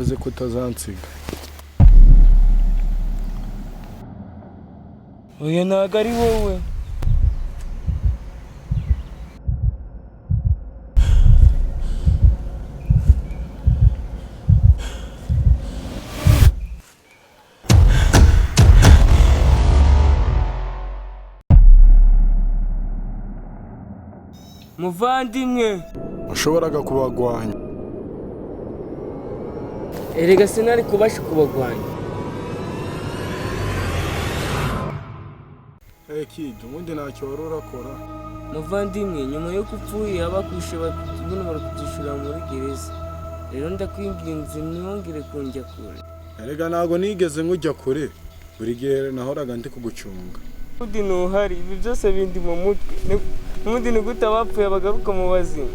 Waravuze ko utazansiga. Oya, ntabwo ari wowe. Muvandimwe. Washoboraga kubagwanya. Erega sinari kubasha kubagwanya. Hey kid, ubundi ntacyo wari urakora. Muvandimwe, nyuma yo upfuye abakwishe buno barakutwishyura muri gereza. Rero ndakwinginze, ntiwongere kunjya kure. Erega ntabwo nigeze nkujya kure, buri gihe nahoraga ndi kugucunga. Ubundi ntuhari, ibi byose bindi mu mutwe. N'ubundi ni gute abapfuye bagaruka mu bazima?